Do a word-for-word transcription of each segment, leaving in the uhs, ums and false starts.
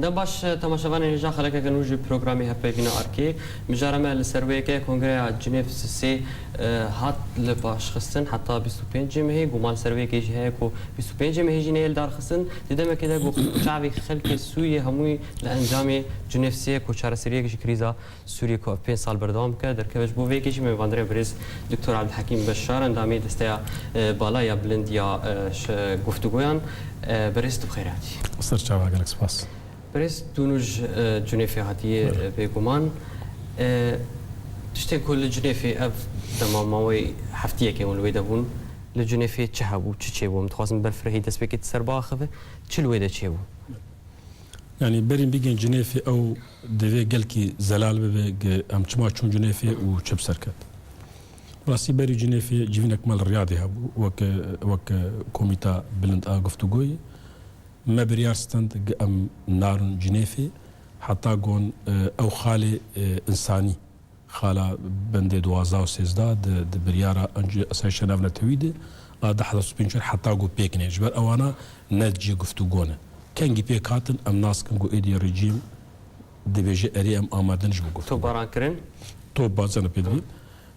Dem baş, temaşevanên hêja xelekeke nû ji programê hevpeyvîna Arkê. Mijara me li ser wê yeke, Kongreya Cinêv sisê, e, hat li paşxistin heta bîst û pêncê mehê. Guman li ser wê yekê jî heye ku bîst û pêncê mehê jî neyê lidarxistin. Di demekê de ku çavê xelkê Sûriyê hemûyî li encamê Cinêv sê ku çareseriyek ji krîza Sûriyê ku ev pênc sal berdewam bike, derkeve. Ji bo vê yekê jî mêvandarê birêz Doktor Abdulhekîm Beşar, endamê Desteya, e, Bala ya Bilind ya, e, ş-, Guftûgoyan, e, birêz tu bi xêr hatî. Ser çava, gelek spas. Birêz tu nû ji, e, Cinêfê hatiye, Belê. e, bêguman. E, tiştên ku li Cinêfê ev dema maweyî heftiyekê hûn li wê de bûn, li Cinêfê çi hebû, çi çêbû? Em dixwazin berfirehî destpêkê di ser biaxive, çi li wê de çêbû? Yanî berîn bigên Cinêfê ew divê gelkî zelal bibe, ge-, em çima çûn Cinêfê û çi bi ser ket. Rastî berî Cinêfê civînek me li Riyadê hebû, weke, weke komîta bilind a guftûgoyê. Me biryar stend ge em narin Cinêfê, heta gon, e, ew xalê, e, însanî, xala bendê duwazdeh û sêzdeh di, di biryara Enc-, Asayişa Navnetewî de a di hezar û pênc heta ku pêk neyên. Ji ber ewana ne cihê guftûgo ne. Kengî pêk hatin, em nas kin ku êdî rejîm dibêje erê, em amade ne ji bo guftûgo. Topbaran kirin? Top bazene pêdivî.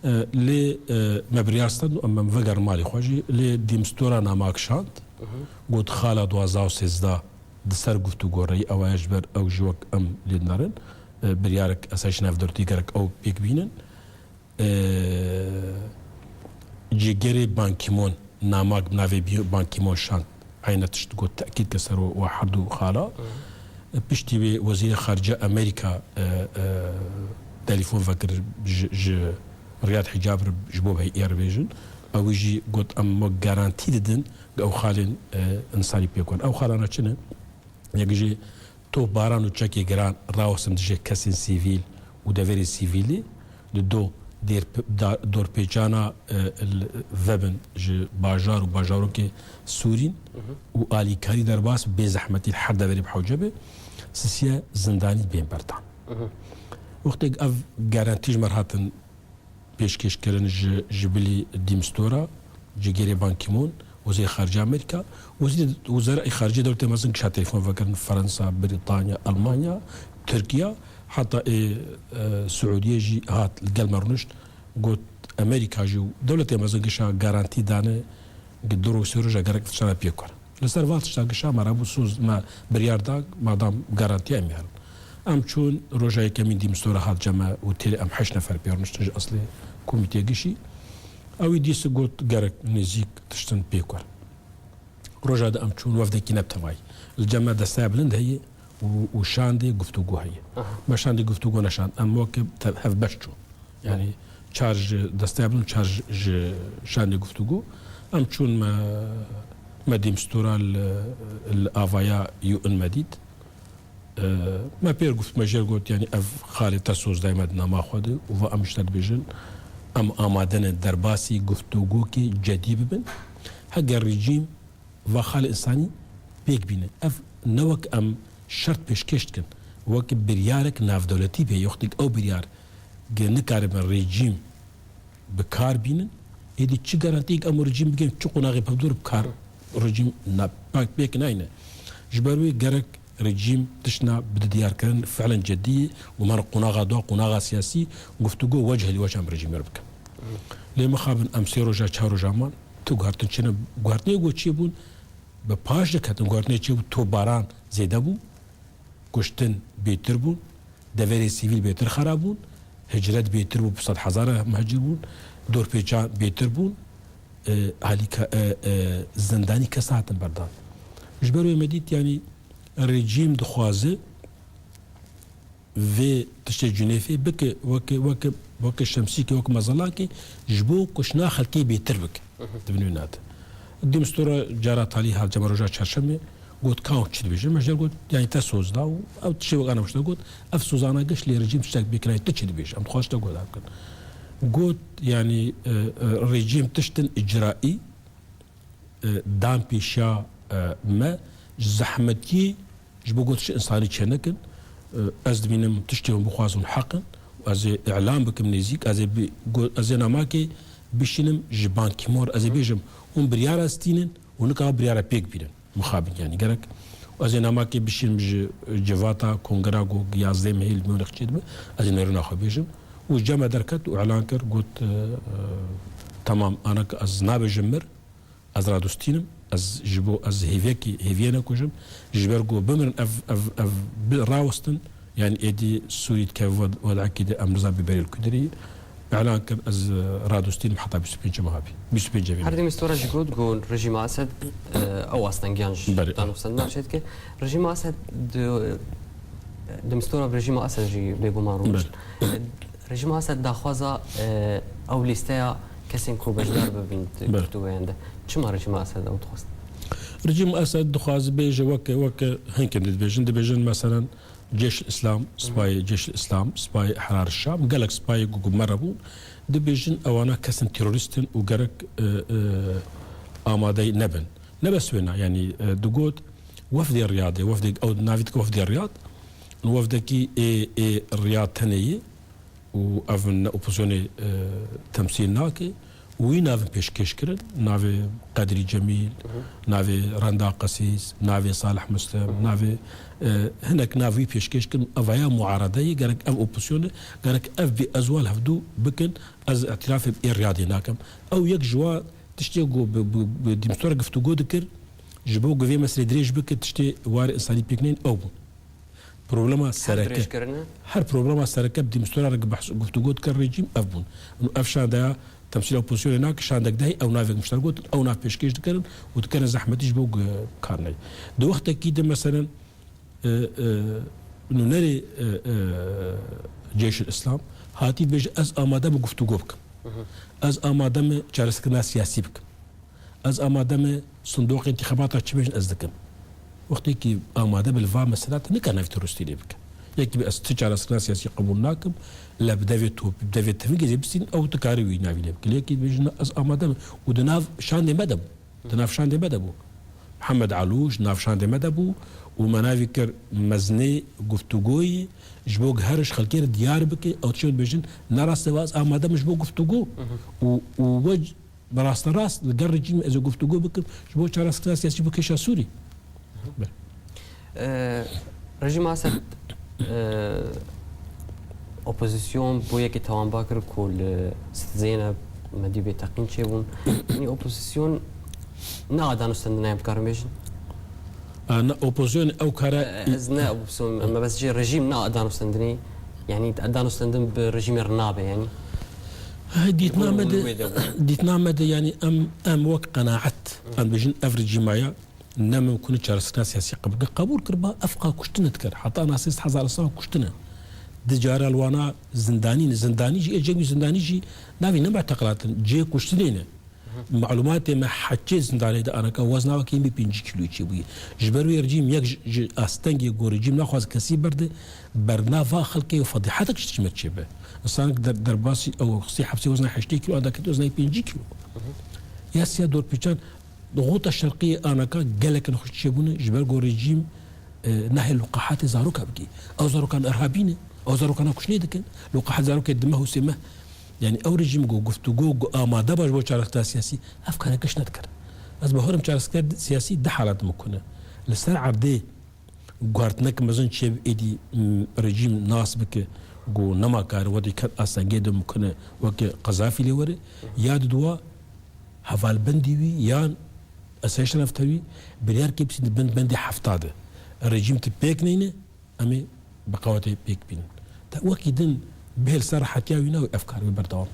E, lê, e, me biryar stend û em, em vegerin malê xwe jî. Lê Dîmstora namak şand, Mhm. got xala duwazdeh û sêzdeh di ser guftûgo reyî ew e, ji ber ew jî wek em lê dinarin. E, biryarek esayîşa navdewletî gerek ew pêk bînin. E, Cîgerê Ban Ki-moon, namak bi navê Bi-, Ban Ki-moon şand. Eyne tişt got, tekîd ke ser we, we herdu xala. E, piştî wê Wezîrê Xarice Amerîka, e, e, telefon vekir ji, ji Riyad Hicab re ji bo heyê re bêjin. Ew jî got, em we garantî didin, ew xalên, e, însanî pêk wan. Ew xalana çi ne? Yek jî topbaran û çekê giran rawestin dijî kesên sivîl û deverê sivîlî. Li do dêrp-, da-, dorpêçana, e, li vebin ji bajar û bajarokê Sûrîn Mhm. û alîkarî derbas bê zehmetî li her deverê bi hewce be, sisiye zindanî bên berdan. Mhm. Wextêk ev garantî ji me re hatin pêşkêşkirin ji, ji bilî Dîmstora, Cîgerê Ban Ki-moon, Wezîrê Xarice Amerîka, Wezîrê, Wezarê Xarice Dewletê Mezin gişa telefon vekirin, Fransa, Brîtanya, Almanya, Tirkiye, heta ê, e, Siûdiye jî hat li gel me rûnişt, got Amerîka jî û Dewletê Mezin gişa garantî dane, gi du roj sê roja gerek tiştana pêk were. Li ser van tişta gişa me rabû soz me biryar da, madam garantiya em herin. Em çûn, roja yekemîn Dîmstora hat cem me û têrê em heşt nefer pê rûniştin ji eslê komîtê gişî. Ew î dîs got gerek nêzîk tiştin pêk were. Roja di em çûn, wefdekî ne bi tevayî. Li cem me desteya bilind heye û, û şandê guftûgo heye. Aha. Me şandê guftûgo neşand. Em weke te-, hevbeş çûn. Yanî çar ji desteya bilind, çar ji, ji şandê guftûgo. Em çûn me, me Dîmstora li, li avaya U N me dît. E, me pêr guft, me jêr got, yanî ev xalê te soz daye me di nama xwe de û va em ji te dibêjin, em amade ne derbasî guftûgokê cedî bibin. Heger rejîm va xalê însanî pêk bîne. Ev ne wek em şert pêşkêş dikin, wek biryarek navdewletî bê, wextêk ew biryar ge nikaribe rejîm bi kar bînin, êdî çi garantiyek em û rejîm bigên, çi qonaxê pevdûr bi kar rejîm na-, pek pêk nayne. Ji ber wê gerek rejîm tiştna bide diyarkirin, fiilen cedî ye û me qonaxa dua, qonaxa siyasî, guftûgo wecih li wecih em rejîmê re bikin. Lê mixabin em sê roja, çar roja man, tu guhertin çêne, guhertinê ku çêbûn, bi paş de ketin, guhertinê çêbû, topbaran zêde bû, kuştin bêtir bûn, deverê sivîl bêtir xera bûn, hicret bêtir bû, bi sed hezara muhecir bûn, dorpêçan bêtir bûn, e, alîka-, e, e, zindanî kes hatin berdan. Ji ber wê me dît, yanî rejîm dixwaze vê tiştê Cinêfê bike weke, weke, weke şemsîkê, weke mezelakê ji bo kuştina xelkê bêtir bike. Mhm. Di bin wî nade. Dîmstora cara talî hat cem me roja çarşemê, got, ka hûn çi dibêjin? Me ji got, yanî te soz da û ew tiştê wek ana tişta got, ev sozana giş lê rejîm tiştek bêkirayê, tu çi dibêjî? Em dixwazin tiştek guhdar bikin. Got, yanî, e, e, rejîm tiştin îcraî, e, dan pêşiya, e, me, ji zehmetiyê ji bo ku tişt însanî çênekin, e, ez dibînim tiştê hûn bixwazin heq in û ez ê îlan bikim nêzîk, ez ê bi-, go-, ez ê namakê bişînim ji Ban Ki-moon, ez ê bêjim, hûn biryara stînin û nika biryara pêk bînin. Mixabin, yanî gerek Ez ê namekê bişînim ji civata kongera ku yazdeh mehê li Mûnix çêdibe, ez ê nêrîna xwe bêjim. Û ji cem me derket û îlan kir, got, e, e, temam, anek ez nabêjim mir, ez radustînim, ez ji bo ez hêviyekî, hêviyê nekujim, ji ber ku bimirin ev, ev, ev bi rawestin, yanî êdî Sûrî dikeve wed-, wedekî de em niza bi berê li ku derê. Îlan kir, ez, e, radustînim heta bîst û pênc meha bî. Bîst û pênc evî. Her demî stora jî got ku rejîma Esed, e, ew astengiyan ji Belê. danûstendina çêdike. Rejîma Esed di, e, demî stora bi rejîma Esed jî bêguman rûnişt. Belê. E, rejîma Esed daxwaza, e, ew lîsteya kesên ku beşdar bibin di Belê. girtûgeyan de. Çima rejîma Esed ew dixwest? Rejîma Esed dixwaze bêje weke, weke hinkin dibêjin, dibêjin meselen, Ceyşul Îslam, Hı hı. Sipayê Ceyşul Îslam, Sipayê Ihrar Şam, gelek sipayê ku, ku me re bûn, dibêjin ewana kesên terorîst in û gerek, e, e, amadeyî nebin. Ne bes wêna, yanî, e, digot, wefdê Riyadê, wefdê, ew navî dike wefdê Riyad, wefdekî ê, ê Riyad tenê ye, û ev ne opozisyonê, e, temsîl nake û wî navin pêşkêş kirin, navê Qedrî Cemîl, Hı hı. navê Renda Qesîs, navê Salih Muslim, Hı hı. navê, e, hinek nav wî pêşkêş kirin. Evaya muaredeyê gerek ev opozisyonê, gerek ev bî ez wal hevdû bikin, ez îtirafê bi ê Riyadê nakim. Ew yek ji wa tiştê ku bi, bi, bi Dîmstora giftûgo dikir, ji bo ku vê meselê dirêj bike, tiştê warê însanî pêk neyên ew bûn. Problema sereke. Her programa sereke bi Dîmstora re behs, guftûgo dike rejîm ev bûn. Û ev şandeya temsîla opozisyonê nake, şandek dehî ew navek mişter gotin, ew nav pêşkêş dikerin û dikerin zehmetî ji bo gu-, kar neyê. Di wextekî de meselen, e, e, nûnerê, e, e, Ceyşul Îslam hatî dibêje, ez amade me guftûgo bikim. Hı hı. Ez amade me çareserkirina siyasî bikim. Ez amade me sindoqê întîxabata çi bêjin ez dikim. Wextê kî amade be li va mesela te nikare navê terorîstî lê bike. Yekî be ez ti çareserkirina siyasî qebûl nakim, le bi devê top, bi devê tevîngê zê bistînin, ew tu karî wî navî lê bike. Lê yekî dibêjin ez amade me û di nav şandê me de bû. Di nav şandê me de bû. Mihemed Alûş di nav şandê me de bû û me navî kir mezinê guftûgoyî ji bo ku her ji xelkê re diyar bike, ew tiştê dibêjin ne rast e, ez amade me ji bo guftûgo û, û we Bi rasterast li gel rejîmê ez ê guftûgo bikim ji bo çareserkirina siyasî bo kêşa Sûrî. Belê. Ee, rejîma Esed, ee, opozîsyon bo yekê tawanba kir ku li Seyîd Zeyneb, Medî Bêteqîn çêbûn. Yanî opozîsyon ne a danûstendinê em dikarin bêjin? Ee, ne, opozîsyon ew kare Ee, ez ne opozîsyon, me bes jê rejîm ne a danûstendinê. Yanî danûstendin bi rejîmê re nabe yanî. Hey, dîtina me de, dîtina me de, yanî em, em wek qenaet, em dibêjin ev rejîma ya ne mimkun e çareserkirina siyasî qebûl ke. Qebûl kiriba, ev qa kuştin dikir. Heta ana sê sed hezar insan kuştine. Di cara li wana zindanî ne. Zindanî jî, ê cem wî zindanî jî navî ne muteqelat in, cihê kuştinê ne. Malûmatê me heçê zindanê de anaka wezna wekî yê pêncî kîloyî çêbûye. Ji ber wê rejîm yek ji, ji astengê ku rejîm naxwaze kesî berde, bernava xelkê û fedîhetek ji tişt me çêbe. Însanek der-, derbasî ew xistî hepsê wezna heştê kîlo, ada ketiye wezna pêncî kîlo. Ya siya dorpêçan, di Xota Şerqiyê anaka gelek nexweş çêbûne, ji ber ku rejîm, e, nahê luqahatê zaroka bikî. Ew zarokan irhabî ne, ew zarokana kuştinê dikin. Luqahat zarokê di meh û sê meh. Yanî ew rejîm ku guftûgo, ku amade ba ji bo çareserkirina siyasî, ev kareke ji nedikir. Ez bawer im çareserker siyasî di halat mimkun e. Li ser erdê guhartinek mezin çêbe êdî, m, rejîm nas bike ku nema kare wextê ket astengê de mimkun e weke Qezafî lê were, ya diduwa hevalbendî wî yan esayîşa navtewî biryarkê bistîne bin bendê hefta de. Rejîm tu pêk neyne, em ê bi qewetê pêk bînin. Te wekî din bihêl ser rehetiya wî ne û ev kar wê berdewam.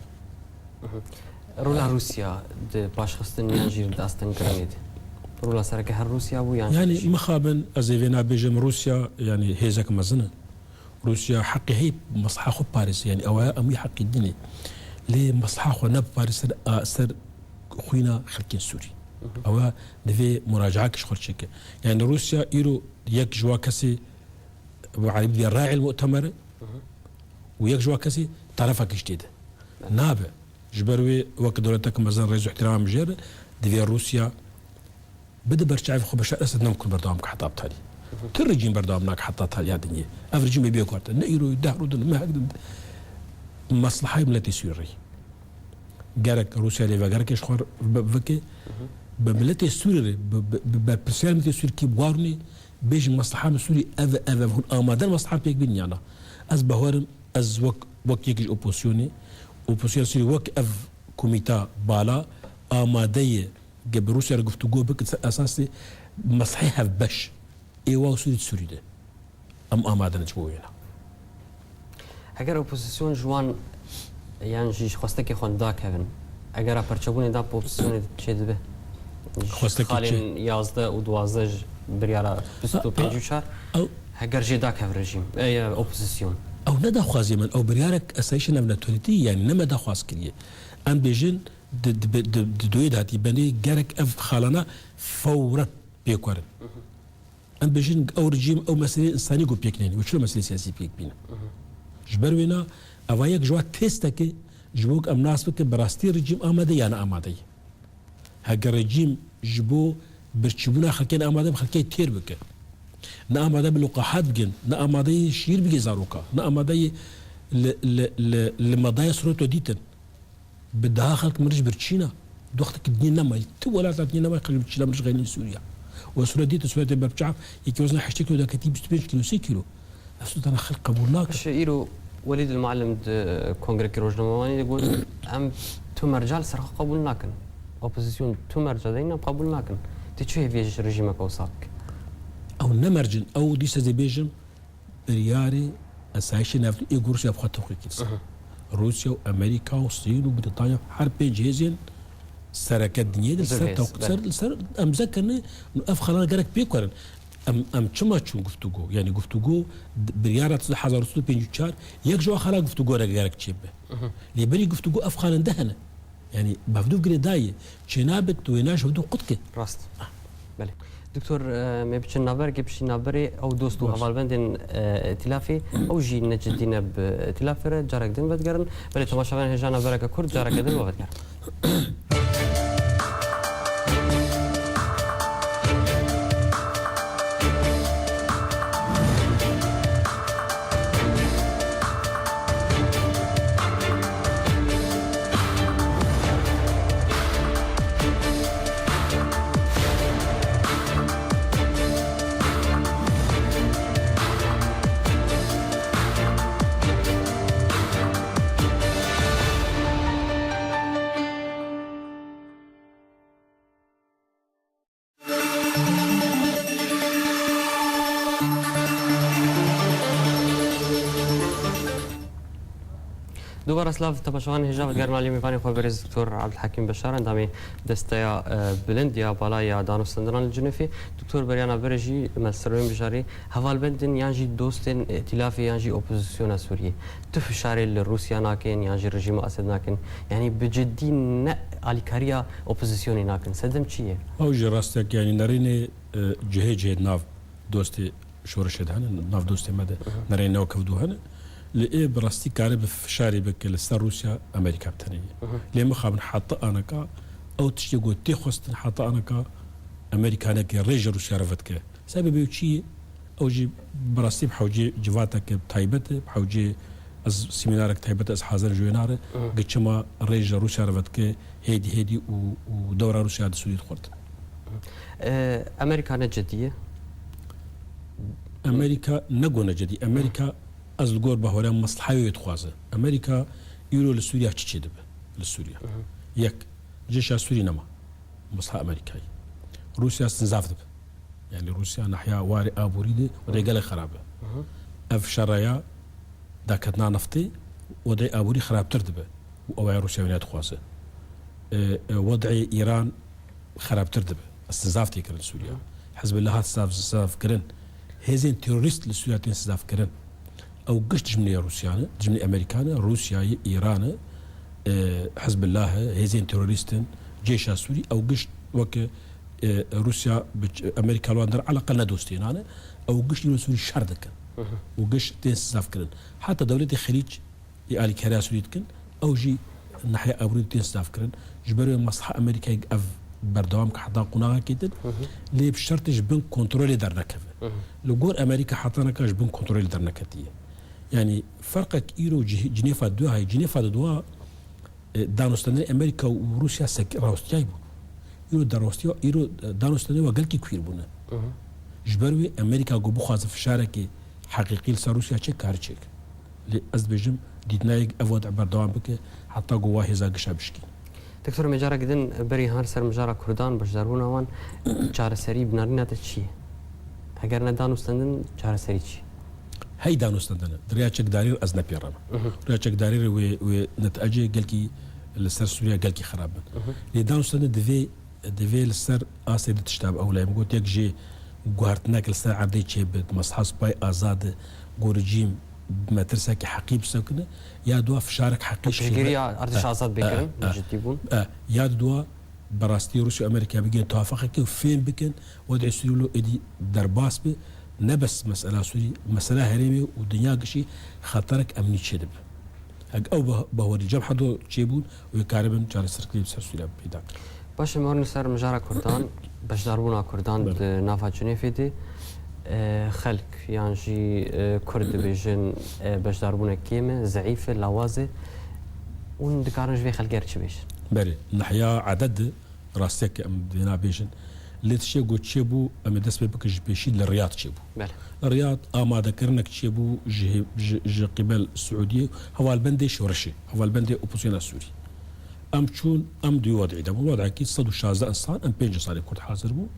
Rola Rûsya di paşxistin yan jî di astengkirinê de. Rola sereke her Rûsya bû yan jî Yanî mixabin ez ê vê nabêjim Rûsya, yanî hêzek mezin e. Rûsya heqê heye mesleha xwe biparêze, yanî ew em wî heqî dine. Lê mesleha xwe nebiparêze ser, a, ser xwîna xelkên Sûrî. Ew divê muracaekî ji xwe çêke. Yanî Rûsya îro yek ji wa kesê, bi erebî dibê raî el mu'temer e û yek ji wa kesê terefekî ji tê de. Nabe. Ji ber wê wek dewletek mezin rêz û îhtîrama min jê re, divê Rûsya bide ber çavê xwe Beşar Esed, nemkun berdewam ke heta bi talî. Ti rejîm berdewam nake heta taliya dinyê. Ev rejîm ê bê guharte. Ne îro, deh roj din, mehek din. Meslehayê miletê Sûrî re. Gerek Rûsya lêvegerekê ji xwe bi-, bike. Bi miletê Sûrî re, bi, bi, bi berpirsiyar miletê Sûrî kî bi war nê, Bêjin mesleha min Sûrî ev e, ev e, hûn amade in mesleha pêk bînin ya na? Ez bawerim, ez wek, wek yekî ji opozisyonê, opozisyona Sûrî wek ev komîta bala amade ye ge bi Rûsya re guftûgo bikin ser esasê meslehê hevbeş ê wa û Sûrî di Sûrî de. Em amade ne ji bo wêna. Heger opozisyon ji wan yan jî ji xwestekê xwe dakevin, egera perçebûnê da bi opozîsyonê çêdibe? Xwestekê çi? Xalên yazdeh û duwazdeh ji biryara bîst û pênc û çar, A, a, ew heger jê dakev rejîm, e, opozisyon. Ew ne daxwazê min, ew biryarek esayîşê navneteweyî, yanî ne me daxwaz kiriye. Em bêjin di, di, di, di doyê de hatî benê gerek ev xalana fewren pêk werin. Em bêjin ew rejîm, ew meseleyên însanî ku pêk neyne, wê çilo meseleyên siyasî pêk bîne? Ji ber wêna, eva yek ji wan testeke ji bo ku em nas bikin bi rastî rejîm amade ya ne amade ye. Heger rejîm ji bo birçîbûna xelkê ne amade be, xelkê têr bike. Ne amade bi luqahat bigin, ne amade ye şîr bigê zaroka, ne amade ye li, li, li, li medaya sirota dîtin. Bi daha xelk mirî ji birçîna. Wextekî dinê nema, tu welata dinê nema, xelk birçîna mirî ji xeynî Sûriya. We sûret dîtin, sûretê berbiçav, yekî wezna heştê kîlo daketî bîst û pênc kîlo, sê kîlo. Ev sûretana xelk qebûl nakin. Ji îro Welîd el Muallim di kongrekî rojnamevanî de got, em tu merca li ser xwe qebûl nakin. Opozîsyon tu merca deyne em qebûl nakin. Tê çi hêviyê ji rejîmeke wisa bike? Ew ne merc in, ew dîsa ez ê bêjim, biryarê esayîşê navneteweyî ê ku Rûsya bi xwe toqî kir ser. Aha. Rûsya û Amerîka û Sîn û Brîtanya her pênc hêzên sereke dinyê de li ser Zirvê, toq-, ser, belê. Li ser emze kirine û ev xalan gerek pêk werin. Em, em çima çûn guftûgo? Yanî guftûgo d-, biryara hezar û sed û pêncî û çar yek ji wan xala guftûgo re gerek çêbibe. Aha. Lê berî guftûgo ev xalên de hene. Yanî bavdûv girêdayî çênabe, tu wêna ji hevdû qut ke. Rast. Belê. Doktor, e, me biçin naberkê, piştî naberê ew dost û Baş. hevalbendên, e, îtîlafê, ew jî ne cidî ne bi îtîlafê re, carek din vedigerin. Belê, temaşevanên hêja nabereke kurt, careke din we vedigerin. Dubare silav, temaşevanên hêja, vedigerim alî mêvanê xwe berêz Doktor Abdulhakîm Beşar, endamê Desteya, e, Bilind ya Bala ya Danûstandinan li Cinêfê. Doktor, beriya naberê jî me ser wê mijarê hevalbendên yan jî dostên îtîlafê yan jî opozisyona Sûriyê tu fişarê li Rûsya nakin yan jî rejîma Esed nakin? Yanî bi cidî ne alîkariya opozisyonê nakin. Sedem çi ye? Ew jî rastek, yanî nerînê, e, cihê cihê nav dostê şoreşê de hene, nav dostê me de Aha. nerînê newkevdû hene. Lê ê bi rastî kare bi fişarê bike li ser Rûsya, Amerîka bi tenê ye. Aha. Lê mixabin heta aneka ew tiştê ku tê xwestin heta aneka Amerîka neke, rê ji Rûsya re vedike. Sebebê wî çi ye? Ew jî bi rastî bi hewcê civateke taybet e, bi hewcê ez sîmînarek taybet ez hazir ji wê nare, Hı. gi çima rê ji Rûsya re vedike hêdî hêdî û, û dewra Rûsya di Sûriyê dixurt. E, Amerîka ne cidî ye? Amerîka ne go ne cidî. Amerîka ez li gor bahweriya meslehayê wê dixwaze. Amerîka îro li Sûriya çi çêdibe? Li Sûriya. Hı hı. Yek, cêşa Sûrî nema. Mesleha Amerîkayê. Rûsya sinzaf dibe. Yanî Rûsya nahiya warê aborî de wedê gelek xerab e. Hı hı. Ev şeraya daketina neftê wedê aborî xerabtir dibe. Û ew ya Rûsya wê nedixwaze. E, e, wedê Îran xerabtir dibe. Sinzaf tê kirin Sûriya. Hı. Hizbullah hat sinzaf, sinzaf kirin. Hêzên terorîst li Sûriya tên sinzaf kirin. Ew giş dijminê Rûsya ne, dijminê Amerîka ne, Rûsyayê, Îran e, e, Hizbullah e, hêzên terorîst in, cêşa Sûrî, ew giş weke, e, Rûsya bi ç-, Amerîka li wan der eleqe ne dostê nan e, ew giş îro Sûrî şer dikin. Hı hı. Û giş tên sizaf kirin. Heta dewletê Xelîc ê alîkariya Sûrî dikin, ew jî nahiya aborî tên sizaf kirin. Ji ber wê mesleha Amerîkayê ev berdewam ke heta qonaxekê din, Hı hı. lê bi şertê ji bin kontrolê dernekeve. Hı hı. Li gor Amerîka heta neka ji bin kontrolê derneketiye. Yanî ferqek îro cih-, Cinêfa du heye. Cinêfa di dua, e, danûstandinê Amerîka û Rûsya sek-, rawestiyayî bû. Îro darawistiya, îro, e, danûstandinê wa gelkî kwîr bûne. Hı hı. Ji ber wê Amerîka ku bixwaze fişarekê heqîqî li ser Rûsya çêke, kare çêke. Lê ez dibêjim, dîtina ye ev wadî berdewam bike, heta ku wa hêza gişa bişkîne. Doktor, me carek din berî han ser mijara Kurdan, beşdarbûna wan, çareserî bi narîna te çi ye? Heger ne danûstendin, çareserî çi ye? Hey danûstendine, di rêya çekdarî re ez nepêre me. Mhm. Rêya çekdarî re wê, wê netecê gelkî li ser Sûriya gelkî xerab bin. Mhm. Lê danûstendin divê, divê li ser astê di tişta bi. Ew lê min got, yek jê guhertinek li ser erdê çêbe, di mesleha spay azad e, ku rejîm bi metirseke heqî bisekine, ya dua fişarek heqî Piştgiriya artêşa azad bê kirin, e, e, cidî bûn. E, ya dua bi rastî Rûsya û Amerîka bigihên tewafeqekê û fêm bikin, wedê Sûrî wilo êdî derbas be, ne bes mesela Sûrî, mesela herêmê û dinya gişî xeterek emnî çêdibe. Hek ew beh-, behwarî cem hedo çêbûn û ê karibin çareserkirî bi ser Sûriya peyda kirin. Baş e, me werin li ser mijara Kurdan, beşdarbûna Kurdan Belê. di nava Cinêfê de, e, xelk yan jî, e, Kurd dibêjin, e, beşdarbûnek kêm e, zeîf e, lawaz e. Hûn dikarin ji vê xelkê re çi bêjin? Belê, nehiya eded de rastiyek em dê nabêjin. Lê tiştê ku çêbû, em ê dest pê bikin ji pêşî li Riyad çêbû. Belê. Li Riyad amadekirinek çêbû ji hê-, ji, ji qîbel Siûdiyê, hevalbendê şoreşê, hevalbendê opozisyona Sûrî. Em çûn, em di wî wadî de bûn. Wadekî sed û şazdeh însan, em pênc însanê Kurd hazir bûn.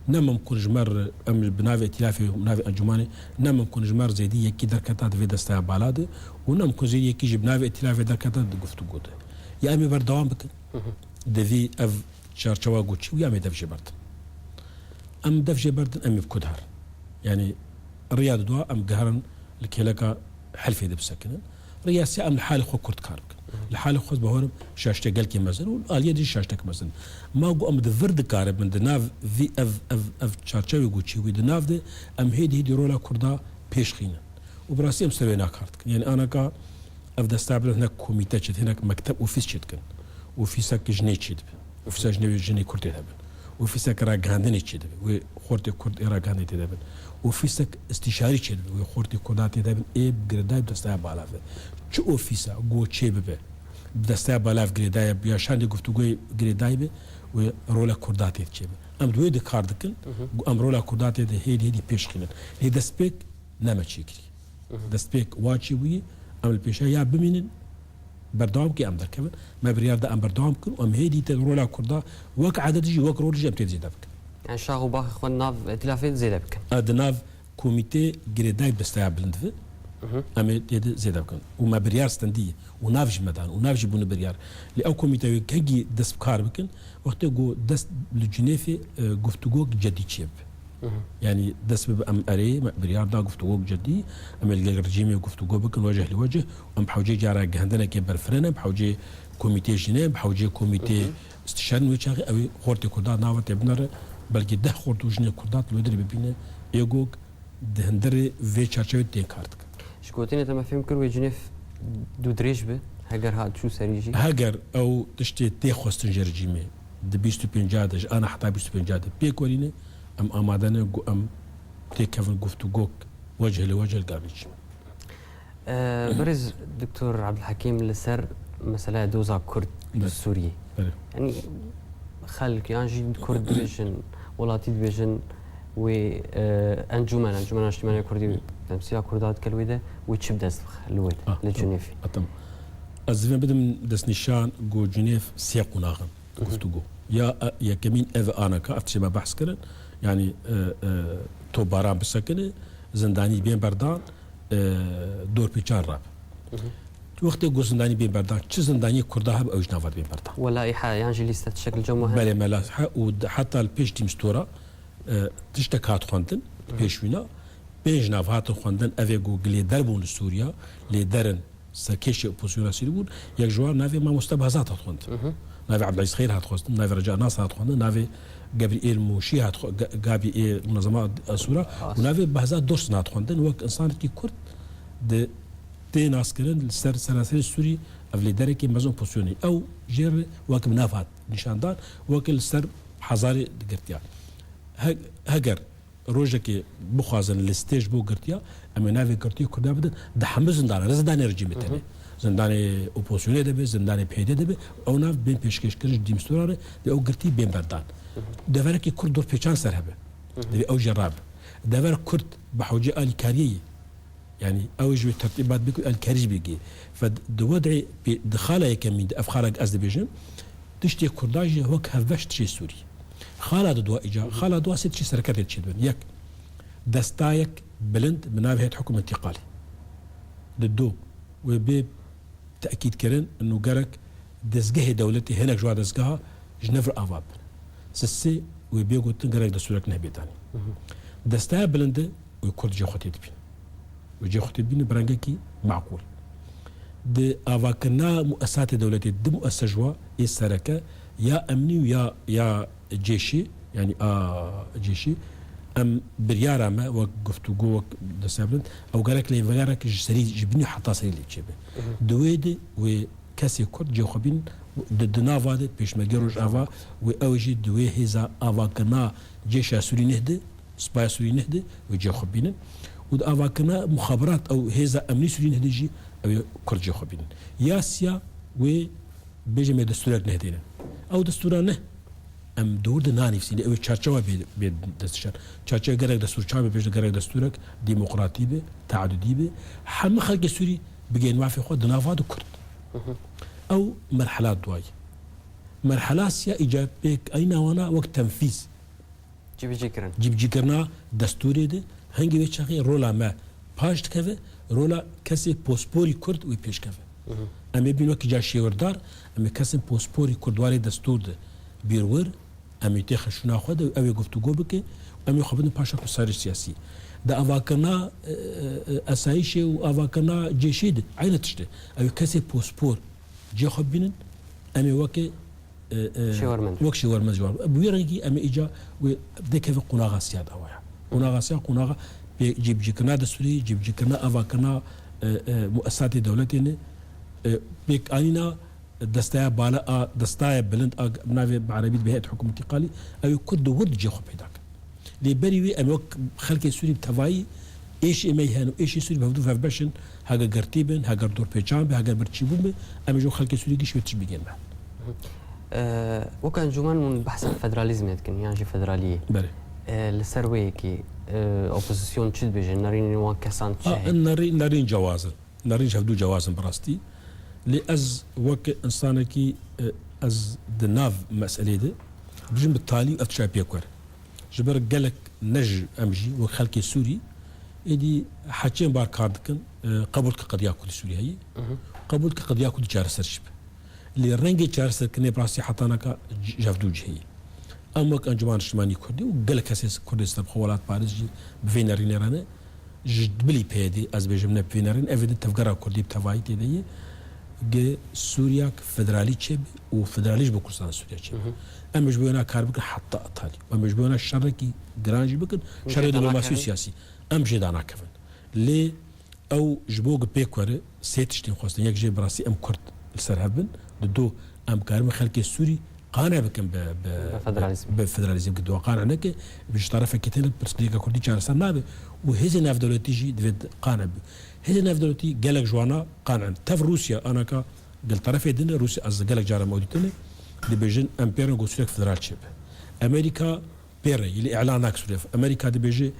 Ne mimkun ji me re, em bi navê îtîlafê, bi navê encûmanê, ne mimkun ji me re zêdî yekî derketa di vê desteya bala de û ne mimkun zêdî yekî jî bi navê îtîlafê derketa di guftûgo de. Ya em ê berdewam bikin. Divî ev çarçewa goçî û ya em ê dev jê berdin. Em dev jê berdin, em ê bi ku diherin? Yanî riya didwa em giherin li kêleka helfê de bisekinin. Riya sê em li halê xwe kurt kar bikin. Li halê xwe bawerim şaştê gelkê mezin û aliyê dî şaştek mezin. Ma ku em di vir dikaribin di nav vî ev, ev, ev çarçewê goçî wî di nav de em hêdî hêdî rola Kurda pêş xînin. Û bi rastî em ser wê nakar dikin. Yanî anaka Ev desteya bilind hinek komîte çêdikin, hinek mekteb ofîs çêdikin. Ofîsek jinê çêdibe. Ofîsa jinê wê jinê Kurd tê de bin. Ofîsek ragihandinê çêdibe. Wê xortê Kurd ê ragihandinê tê de bin. Ofîsek îstîşarî çêdibe. Wê xortê Kurda tê de bin. Ê bi girêdayî bi desteya balav be. Çi ofîsa go çê bibe, bi desteya balav girêdayî be, ya şandê guftûgoyê girêdayî be, wê rola Kurda tê de çêbe. Em di wê de kar dikin. Hı hı. Em rola Kurda tê de hêdî hêdî pêş xînin. Lê destpêk ne me çêkirî. Mhm. Destpêk wa çêbûyî, em li pêşiya ya bimînin, berdewam ke em derkevin. Me biryar da em berdewam bikin û em hêdî te rola Kurda wek eded jî, wek rol jî em tê de zêde bikin. Yani şax û baxê xwe nav îtilafê zêde bikin. E, di nav komîtê girêdayî desteya bilind ve, Mhm. em ê tê de zêde bikin. Û me biryar stendî û nav jî me dan û nav jî bûne biryar. Lê ew komîte wê kengî dest bi kar bikin, wextê ku dest li Cinêfê, e, guftûgok cedî çêbibe. Mhm. Yanî dest bi em erê, me biryar da guftûgok cedî, em ê li gel rejîmê guftûgo bikin wecih li wecih, em bi hewcê cara gihendinekê berfirêne, bi hewcê komîtê jî ne, bi hewcê komîtê Mhm. îstîşarîn wê çaxê ew ê xortê Kurda nava tê binere, belkî deh xort û jinê Kurda li wê derê bibîne, ê gok di hundirê vê çarçevê tê kar dikin. Ji gotinê te me fêm kir wê Cinêv dûdirêj be, heger hat çû serî jî. Heger ew tiştê tê xwestin ji rejîmê di bîst û pênca de, ji ana heta bîst û pênca de pêk werîne, em amade ne ku em têkevin guftûgok wecih li wecih li gel rejîmê. Ee, Birêz Doktor Abdulhekîm, li ser meseleya doza Kurd li Belê. Sûriyê. Belê. Yanî xelk yan jî Kurd dibêjin, welatî dibêjin, wê, e, encûmen, Encûmena Niştimanî ya Kurdî temsîla Kurda dike li wê de, wê çi bi dest bixe li wê de, Ah, li tamam. Cinêfê? Ah, tamam. Ez divê bidim destnîşan ku Cinêf sê qonax in, Mhm. guftûgo. Ya, e, yekemîn ev anaka, ev tiştê me behs kirin, yanî, e, e, topbaran bisekine, zindanî bên berdan, e, dorpêçan rabe. Mhm. Wextê ku zindanî bên berdan, çi zindaniyê Kurda hebe ew ji nava de bên berdan. Welaiha yan jî lîste tiştek li cem we hene? Belê, me laiha û d-, heta li pêş dîmstora, e, tiştek hat xwendin, Mhm. pêşwîna, pênc nav hatin xwendin, ev ê ku lêder bûn li Sûriya, lêder in, serkêşê opozisyona Sûrî bûn, yek ji wan navê Mamoste Behzat hat xwendin. Mhm. Navê Abdelaziz Xeyr hat xwendin, navê Reca Nasir hat xwendin, navê Gebrîêl Mûşî hat xwe-, Ge-, Gabî ê Munezema Asûra û As- navê Behzat Dursun hat xwendin. Wek insanekî Kurd di tê naskirin li ser seranserê Sûrî ev lêderekî mezin opozisyonê. Ew jê re wek bi nav hat nîşandan, wek li ser hezarê digirtiya. He-, heger rojekê bixwazin listê ji bo girtiya, em ê navê girtiyê Kurda bidin, di hemû zindanan, ne zindanê rejîmê tenê. Mhm. Zindanê opozisyonê de be, zindanê P Y D de be, ew nav bên pêşkêşkirin ji dîmstora re, dê ew girtî bên berdan. Mhm. Deverekî Kurd dorpêçan ser hebe. Mhm. Divê ew jê rabe. Dever Kurd bi hewcê alîkariyê ye. Yanî ew ji wê tertîbat bike û alîkarî jî bigihê. Fe di wedê pê-, di xala yekemîn de, ev xala ez dibêjim, tiştê Kurda jî wek hevbeş tiştê Sûrî. Xala di dua îca, xala dua sê tiştê sereke tê çêdibin. Yek, destayek bilind bi navê Heyet Hukûm Întîqalî. Di du, wê bê tekîd kirin, û gerek dezgehê dewletê hinek ji wa dezgeha ji nev re ava bin. Sisê wê bê gotin gerek destûrek nehbê danî. Destaya bilinde wê Kurd cê xwe tê dibîn. Wê cê xwe tê dibînin bi rengekî maqûl. Di avakirina muesatê dewletê, di muese ji wa ê sereke ya emnî û ya, ya cêşî, yanî a cêşî, em biryara me wek guftûgo, wek destaya bilind, ew gerek lêvegerek ji serî, ji binî heta serî lê çêbe. Di wê de wê kesê Kurd cê xwe bînin, di, di nava de Pêşmerge Rojava, wê ew jî di wê hêza avakirina cêşa Sûrî neh de, spaya Sûrî neh de wê cê xwe bînin. Û di avakirina muxaberat ew hêza emnî Sûrî neh de jî ew ê Kurd cê xwe bînin. Ya siya wê bêje me destûrek nehdêne. Ew destûra ne. Em dor de nanivîsîne, ew ê çarçewa bê, bê destişan. Çarçewa gerek destûr çabe bêje gerek destûrek demokratî be, teadudî be. Hemî xelkê Sûrî bigên mafê xwe di nava de Kurd. Ew merhela duayî. Merhela siya îca pêk ayîna wana wek tenfîz. Cîbicîkirin. Cîbicîkirina destûrê de hingê wê çaxê rola me paş dikeve, rola kesê posporî Kurd wê pêş keve. Em ê bîn wekî ca şêwirdar, em ê kesên posporî Kurd warê destûr de bîr wir, em ê têxe şûna xwe de û ew ê guftûgo bike û em ê xwe bidin paşa kursarê siyasî. Di avakirina, e, e, e, esayîşê û avakirina cêşê de eyne tişt e. Ew ê kesê pospor cê xwe bibînin, em ê weke e, e, Şêwermend. Wek şêwermend ji wan. Bi wî rengî em ê îca wê dekeve qonaxa siya dawa ya. Qonaxa siya, qonaxa pê-, cîbicîkirina destûrî, cîbicîkirina avakirina, e, e, muesatê dewletê ne, e, pêkanîna destaya bala a, destaya bilind a navê bi erebî dibe heyet hikûmetî qalî, ew ê Kurd di wir de cê xwe peyda kin. Lê berî wî em wek xelkê Sûrî bi tevayî êşê me hene û êşê Sûrî bi hevdû hevbeş in, heger girtî bin, heger dorpêçan be, heger birçîbûn be, em ê ji xelkê Sûrî gişt wê tişt bigên me. Eee, wek encûmen hûn behsa federalîzmê dikin, yan jî federaliyê. Belê. Eee, li ser wê yekê, eee, opozîsyon çi dibêje? Nerînên wan kesan çi A, heye? nerî-, nerîn cewaz in. Nerîn ji hevdû cewaz in bi rastî. Lê ez wek insanekî, e, ez di nav meselê de bijim bi talî û ev tişa pêk were. Ji ber gelek ne ji em jî wek xelkê Sûrî êdî heçên bar kar dikin, e, qebûl dike qediya Kurdî Sûrî heye. Qebûl dike qediya Kurdî çareser jî be. Lê rengê çareserkirinê bi rastî hetanaka ji hevdû cihê ye. Em wek Encûmena Niştimanî Kurdî û gelek kesê Kurdê ser bi xwe welatparêz jî bi vê nerînê re ne. Ji bilî P Y D'ê, ez bêjim ne bi vê nerîn, ev ê din tevgera Kurdî bi tevayî tê de ye. Gi Sûriyek federalî çêbe û federalî ji bo Kurdistana Sûriye çêbe. Em ê ji bo wêna kar bikin heta Italya. Em ê ji bo wêna şerekî giran jî bikin, şerê diplomasî û siyasî. Em jê danakevin. Lê Ew ji bo ku pêk were sê tiştên xwestin. Yek jê bi rastî em Kurd li ser hev bin. Di du em karibin xelkê Sûrî qane bikin bi, bi, Bi federalîzm. bi federalîzm, ki duwa qane neke, bi ji tarafekî tê pirsgirêka Kurdî çareser nabe û hêzên navdewletî jî divê qane bi. Hêzên navdewletî gelek ji wana qane in. Tev Rûsya anaka gel tarafê din e, Rûsya ez gelek caran me dîtine, dibêjin em pê re ku Sûriyek federal çêbe. Amerîka pê re, yê lê îlan nake Sûriye. Amerîka dibêje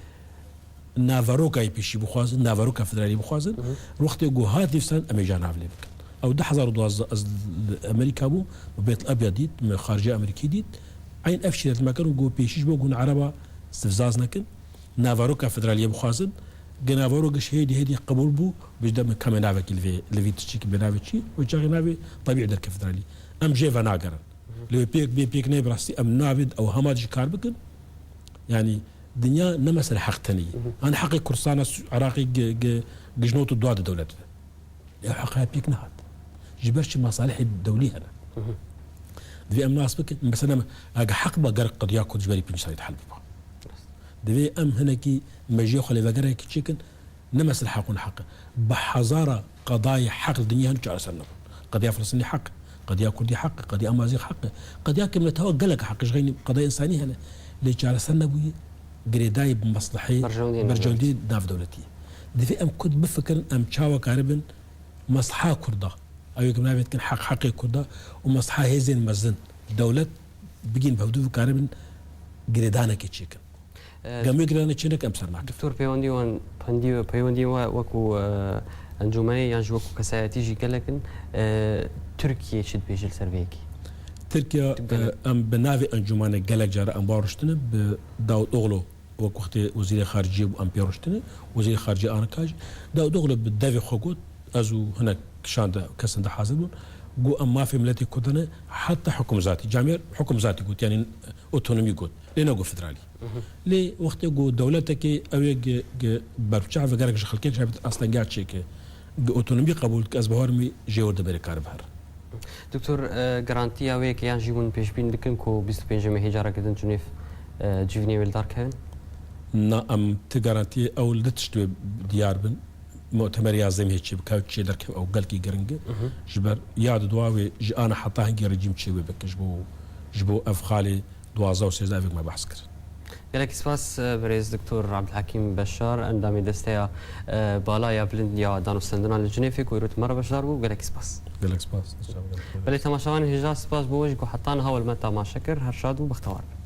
naveroka yê pêşî bixwazin, naveroka federalî bixwazin. Wextê ku hat nivîsan em ê ca nav lê bikin. Ew du hezar û duwazdeh ez li Amerîka bûm, min Bêt Ebyad dît, min xarice Amerîkî dît. Eyn ev şîret me kirin ku pêşî ji bo ku hûn Ereba sivzaz nekin, naveroka federaliyê bixwazin. Gi naverok giş hêdî hêdî qebûl bû, bijde min kemê navekî li vê, li vî tiştîkî bi navê çi, wê çaxê navê tebî derke federalî. Em jê venagerin. Lê wê pêk bê pêk neyê bi rastî em nabê ew hema jî kar bikin. Yanî dinya ne mesele heq tenê ye. Hı hı. An heqê Kurdistana Su-, Iraqê gi-, gi-, gijnot û dua di dewlet be. Ew heqa pêk nehat. Ji ber çi masalihê dewlî hene. Hı hı. Divê em nas bikin. Mesela em, eger heq be gerek qediya Kurd ji berî pênc salî de hel biba. Rast. Divê em hinekî mejiyê xwe lê vegerekî çêkin. Ne mesele heq û neheq e. Bi hezara qedayê heq li dinyê hene çareser nebûn. Qediya Filistînî heq e, qediya Kurdî heq e, qediya Amazîx heq e. Qediya kimletewa gelek heq e, ji xeynî qedayê însanî hene. Lê çareser nebûye, girêdayî bi mesleheyê Berjewendiyê berjewendiyê navdewletî. Navdewletî. Divê em Kurd bifikirin, em çawa karibin mesleha Kurda. Ew yek navê dikin heq, heqê Kurda û mesleha hêzên mezin, dewlet bigîn bi hevdû bikaribin girêdanekê çêkin. Gem wê giranê çêneke em ser nakin. Doktor, peywendî wan, pendî, peywendî we wekû, e, encûmenê yan jî wekû kesayetî jî gelek in. E, Tirkiye çi dibêje li ser vê yekê? Tirkiye, Tu gelek- e, em bi navê encûmanê gelek cara em ba rûştine, bi Davutoglu wek wextê wezîrê xariciyê bû em pê rûştine, wezîrê xariciyê anika jî. Davutoglu bi devê xwe got, ez û hinek kişan de kesin de hazir bûn, got em mafê miletê Kurdan e, heta hukum zatî, camêr hukum zatî got, yanî otonomî got, lê negot federalî. Lê wextê ku dewletekê ew ê gi, gi berbiçav ve gerek ji xelkê re bit astengiya çêke, gi otonomî qebûl dike, ez bawer im jê wir de berê karibe here. Doktor, e, garantiya wê yekê yan jî hûn pêşbîn dikin ku bîst û pêncê mehê careke din Cinêv, e, civînê wê li dar kevin? Na, em ti garantiyê ew li du tişt wê diyar bin. Mu'temer ya zemê çê bike, çê derkeve ew gelkî giring e. Ji ber ya di dua wê ji ana heta hingê rejîm çê wê bike ji bo, ji bo ev xalê duwazdeh û sêzdeh evê me behs kir. Gelekî spas, e, birêz Doktor Abdulhakîm Beşar, endamê Desteya, e, Bala ya Bilind ya Danûstendina li Cinêfê ku îro di me re beşdar bû. Gelekî spas. Gelek spas. Belê temaşevanên hêja, spas bo we jî ku heta niha we li me temaşe kir. Her şad û bextewar bin.